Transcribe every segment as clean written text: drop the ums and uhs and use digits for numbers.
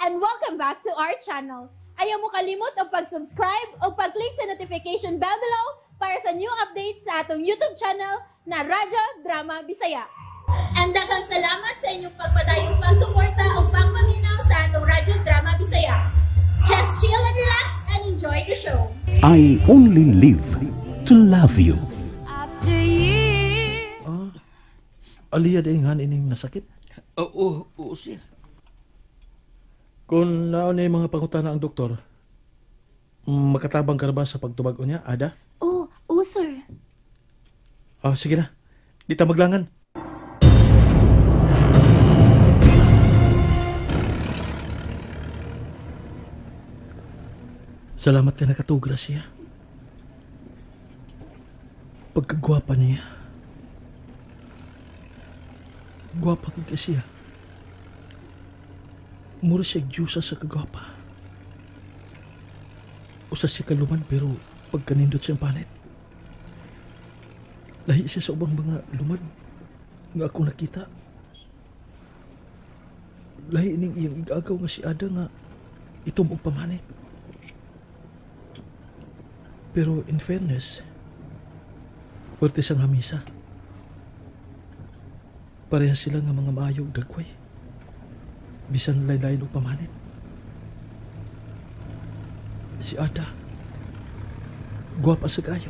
And welcome back to our channel. Ayaw mo kalimot og pag-subscribe o pag-click sa notification bell below para sa new updates sa atong YouTube channel na Radyo Drama Bisaya. And daghang salamat sa inyong pagpadayong pagsuporta o pagpaminaw sa atong Radyo Drama Bisaya. Just chill and relax and enjoy the show. I only live to love you. After years. Aliyah dayhan ining nasakit. Oo, oo, sir. Kung naon na mga pangutana ang doktor, makatabang ka na ba sa pagtubag niya, Ada? Oh, oh sir. Ah, sige na. Di ta maglangan. Salamat ka nakatugra siya. Pagkagwapa niya. Gwapa ka siya. Mura siya Diyosa sa kagwapa. Usa siya kaluman pero pagkanindot siyang panit. Lahi siya sa ubang mga lumad nga ako nakita. Lahi ning iyang igagaw nga si Ada nga itom og pamanit. Pero in fairness, puwerte siyang hamisa. Pareha sila nga mga maayog dagway. Bisan lain-lain og pamanit. Si Ada, gwapa sa kayo.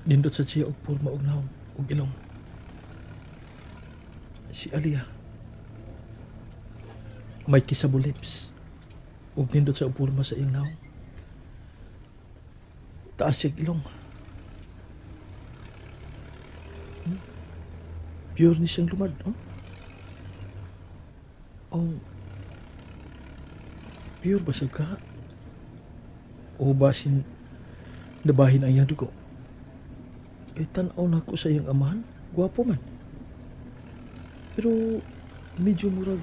Nindot sa siya og porma og naong og ilong. Si Aliyah, may kissable lips ug nindot sa porma sa iyang naong. Taas siyang ilong. Pure ni siyang lumad, no? Oh, pure ba sa ka? O basin nabahin ang iyang dugo? Kay tan-aw na ko sa iyang amahan, gwapo man. Pero medyo murag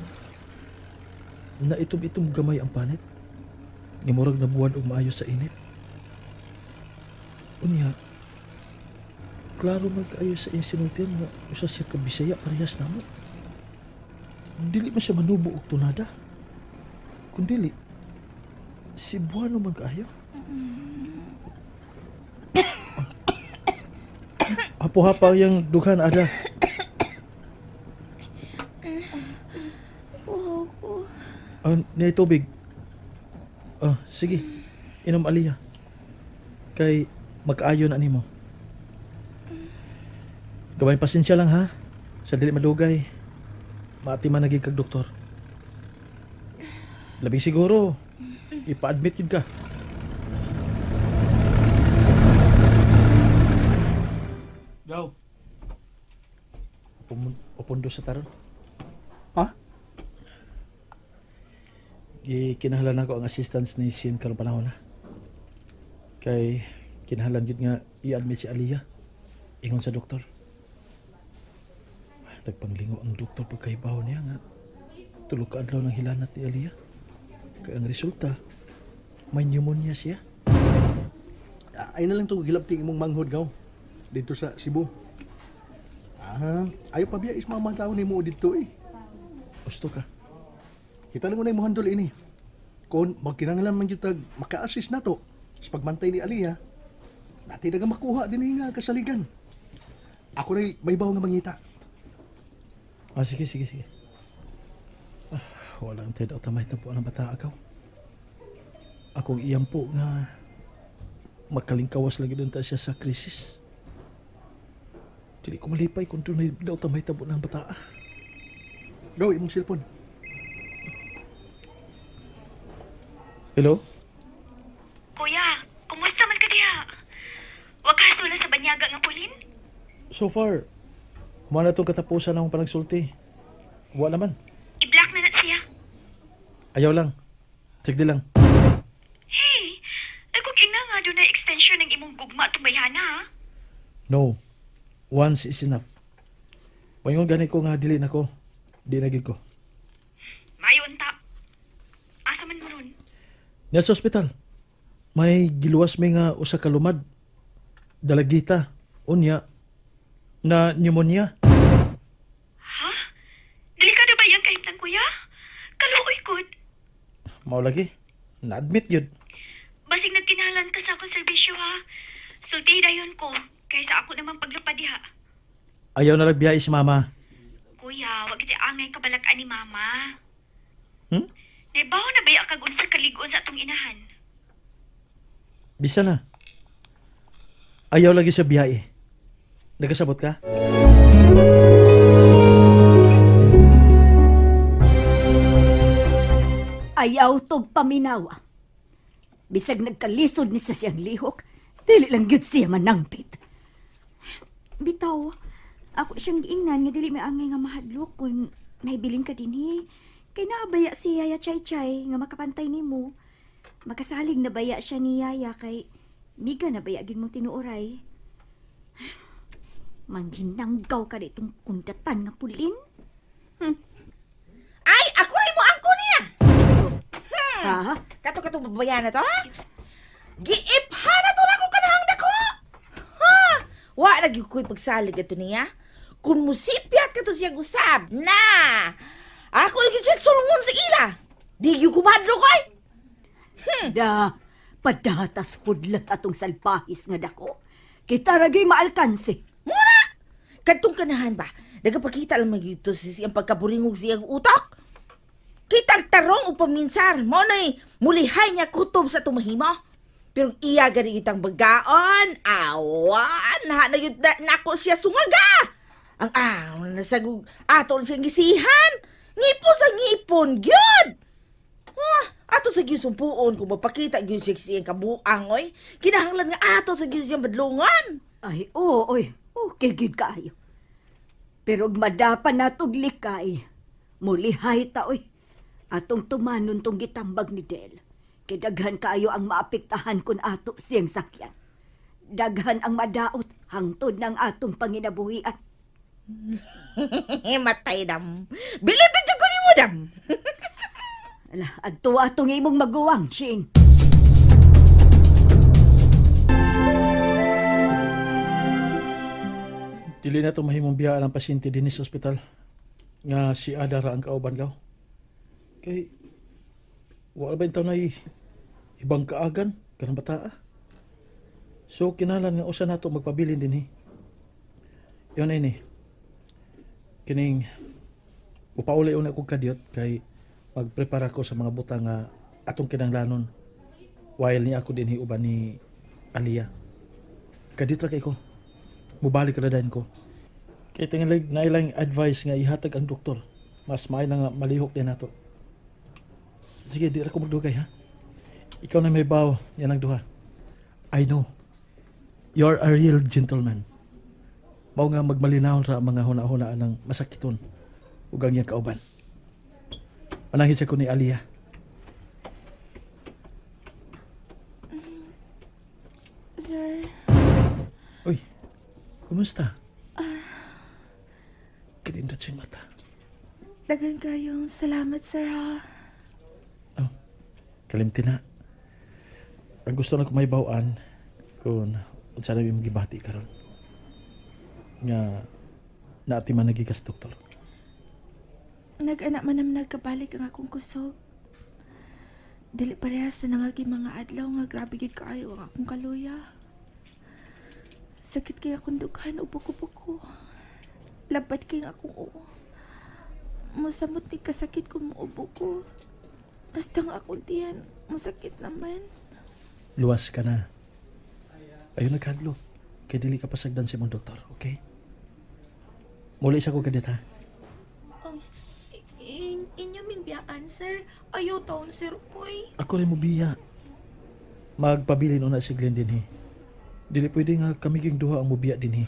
na itom-itom gamay ang panit. Ni murag nabuwan og maayo sa init. Unya, klaro man kaayo sa iyang sinultian nga usa siya ka Bisaya parehas namo. Dili man siya manubo og tunada. Kung dili, Cebuano man kaayo. Hapo-hapa yang dughan, Ada. Oh, ko. Niya tubig. Sige. Inom, Aliyah. Kay magkaayo na nimo. Gamay pasensya lang ha. Sa dili madugay. Maati man naging kag doktor. Labing siguro, ipa-admit gid ka. Go. Upundo sa taron. Ha? Gikinahanglan ako ang assistance ni Shin karong panahon na. Kay kinahanglan gyud nga i-admit si Aliyah. Ingon sa doktor. Nagpanglingo ang doktor pagkahibaw niya nga tulo ka adlaw ng hilanat ni Aliyah. Kay ang resulta, may pneumonia siya. Ay na lang to gilabti imong manghod gaw dito sa Cebu. Ayo pa biya is mama tao nimo didto eh. Gusto ka? Kita lang unay mo handle ini. Kung magkinahanglan man gyud tag maka-assist nato sa pagmantay ni Aliyah, natin na makuha din nga kasaligan. Ako ray may bawo nga mangita. Sige, sige, sige. Walang tayo daw tamay tampo ng bata akaw. Akong iyampo nga makalingkawas lagi doon ta siya sa krisis. Dili ko malipay kung doon daw tamay tampo ng bata. Go, imong cellphone. Hello? Kuya, kumusta man ka diha? Wa ka hasula sa banyaga nga pulin? So far, human na itong katapusan ng panagsulti. Wa naman. I-block na na siya. Ayaw lang. Sige lang. Hey, ay kung ina nga doon na extension ng imong gugma itong bayhana, ha? No. Once is enough. Paingon gani ko nga dili na ko. Di na gid ko. Mayo unta. Asa man mo ron? Nasa ospital. May giluwas may nga usa ka lumad. Dalagita. Unya. Na pneumonia. Ha? Delikado ba iyang kahimtang, kuya? Mao lagi. Na-admit yun. Basig nagkinahalan ka sa akong serbisyo ha. Sulti dayon ko kaysa ako naman paglupad diha. Ayaw na lang biyahe si mama. Kuya, wag kita angay kabalakan ni mama. Hmm? Naibaw na ba kag unsa kalig-on sa atong inahan? Bisa na. Ayaw lagi sa biyahe. Nagkasabot ka? Ayaw tog paminawa. Bisag nagkalisod ni sa siyang lihok, dili lang gyud siya manangpit. Bitaw, ako siyang giingnan nga dili may angay nga mahadlok kung nahibilin ka dinhi. Kay naabaya si Yaya Chay-Chay nga makapantay nimo. Makasalig na baya siya ni Yaya kay miga na baya gid mong tinuoray. Manghinanggaw ka ditong kundatan nga pulin. Ay, ako rin mo angko niya. Ha? Kato-kato babayan na to, ha? Giipha na to na ko kanahang dako. Ha? Wa na gyud ko'y pagsalig ato niya. Kung musipyat ka to siya gusab, na! Ako lagi siya sulungon sa ila. Di gyud kumadlo koy. Da, padatas hudlat atong salpahis nga dako. Kita ragay maalkanse. Muna! Kadtong kanahan ba? Nagapakita lang magyuto sa siyang pagkaburingog siyang utok. Kitang tarong o paminsar, mo na'y mulihay niya kutob sa tumahimo. Pero iya gani itang bagaon, awan, na nako siya sungaga. Ang nasagug, ato siyang gisihan, ngipon sa ngipon, gyud. Ato sa gyud sumpuon kung mapakita gyud siya siyang kabuang, oy. Kinahanglan nga ato sa gyud siyang badlungan. Ay, oo, oy, okay gyud kaayo. Pero madapa natog likay, mulihay ta, oy. Atong tumanon tong gitambag ni Del. Kay daghan kaayo ang maapektahan kun ato siyang sakyan. Daghan ang madaot hangtod ng atong panginabuhian. Matay dam. Bilib na dyan ko ni mo dam. Ala, adto atong imong maguwang, Shane. Dili na ito mahimong biyaan ang pasyente din sa ospital. Nga si Adara ang kauban gaw. Kay, wala ba yung taon na ibang kaagan, kanang bataa? So, kinalan nga usa nato magpabilin din eh. Yun ay ni. Kining, upauli una kong kadyot kay magprepara ko sa mga butang nga atong kinanglanon while ni ako din uban ni Aliyah. Kadyot ra kay ko. Mubalik ra dayon ko. Kay tingalig na ilang advice nga ihatag ang doktor. Mas maay na nga malihok din nato. Sige, di ra ko magdugay, ha? Ikaw na may baw, yan ang duha. I know. You're a real gentleman. Mao nga magmalinaw ra ang mga huna-hunaan ng masakiton ug ang iyang kauban. Manangit siya ko ni Aliyah. Sir. Uy, kumusta? Kinindot siyang mata. Daghan kayong salamat, sir, ha? Oh, kalimti na. Ang gusto na ko may bawaan kung unsa na imong gibati karon. Nga naati man nagikas doktor. Nag-anak man nam nagkabalik ang akong kusog. Dili parehas na nangagi mga adlaw nga grabe gyud kaayo ang akong kaluya. Sakit kay akong dughan o buko-buko. Labad kay ang akong uo. Musamot ni kasakit kung muubo ko. Basta nga akong tiyan, masakit naman. Luwas ka na. Ayun nagkadlo. Kay dili ka pasagdan sa imong doktor, okay? Muli isa ko kadit, ha? Inyo ming biyaan, sir. Ayaw taon, sir, uy. Ako rin mo biya. Magpabilin una si Glenn din, he. Dili pwede nga kami ging duha ang mubiya din, he.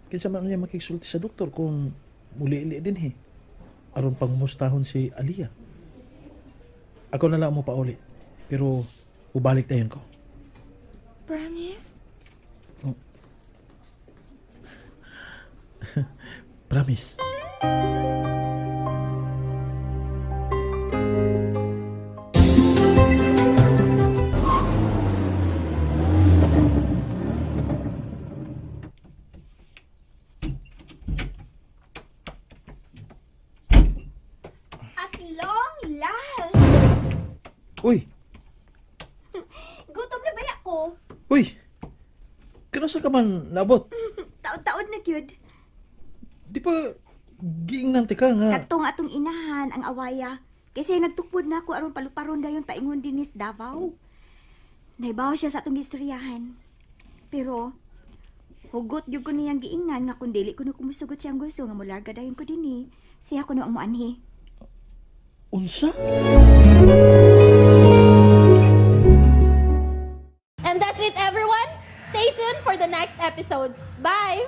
Kinsa man niya makigsulti sa doktor kung muli-ili din, he. Aron pangmustahon si Aliyah. Ako na lang mo pauli. Pero ubalik na yun ko. Promise? Oh. Promise. At long last, Uy, Gutom na baya ko. uy. Kanasa ka man naabot? Taon-taon na gyud. Di pa giingnan ti ka nga. Katong atong inahan ang awaya. Kasi nagtukod na ako aron paluparon dayon paingon dinis Davao. Naibaw siya sa atong gistoryahan. Pero hugot gyud ko niyang giingnan nga kun dili ko na kumusugot siyang gusto nga mularga dayon ko dinhi. Siya kuno ang muanhi. Unsa? And that's it, everyone. Stay tuned for the next episodes. Bye!